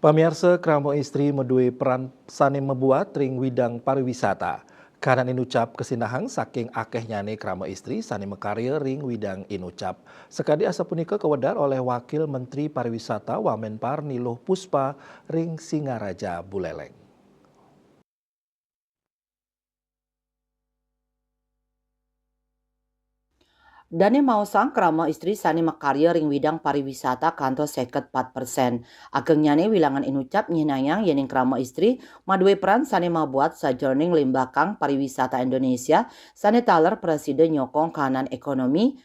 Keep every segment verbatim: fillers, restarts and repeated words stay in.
Pamiarsa, krama istri madué peran sané mabuat ring widang pariwisata. Kahanan inucap kasinahang saking akéhnyane krama istri sané makarya ring widang inucap. Sakadi asapunika kawedar oleh Wakil Menteri Pariwisata Wamenpar Niluh Puspa ring Singaraja Buleleng. Dane maosang krama istri sane makarya ring widang pariwisata kantos seket pat persen. Agengnyane wilangan inucap nyihnayang yening krama istri madue peran sane mabuat sajeroning limbakang pariwisata Indonesia sane taler prasida nyokong kahanan ekonomi,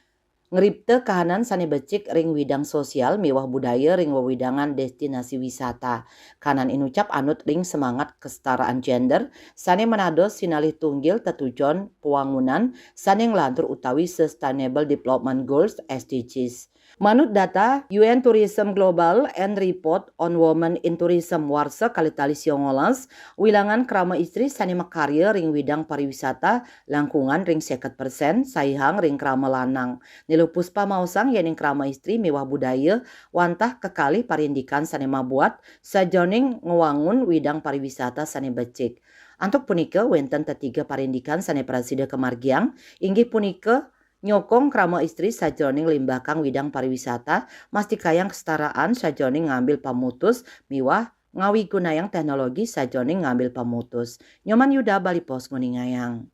ngripta kahanan sane becik ring widang sosial miwah budaya ring wewidangan destinasi wisata. Kahanan inucap anut ring semangat kesetaraan gender sane manados sinalih tunggil tetujon pawangunan sane nglantur utawi Sustainable Development Goals, S D Gs. Manut data U N Tourism Global and Report on Women in Tourism warsa kalih tali sia ngolas, wilangan krama istri sane makarya ring widang pariwisata langkungan ring seket persen, saihang ring krama lanang. Niluh Puspa maosang yening krama istri miwah budaya wantah kekalih parindikan sane mabuat sajeroning ngwangun widang pariwisata sane becik. Antuk punika wenten tetiga parindikan sane prasida kamargiang, inggih punika nyokong krama istri sajeroning limbakang widang pariwisata, mastikayang kesetaraan sajeroning ngambil pamutus miwah ngawigunayang teknologi sajeroning ngambil pamutus. Nyoman Yuda, Bali Post, nguningayang.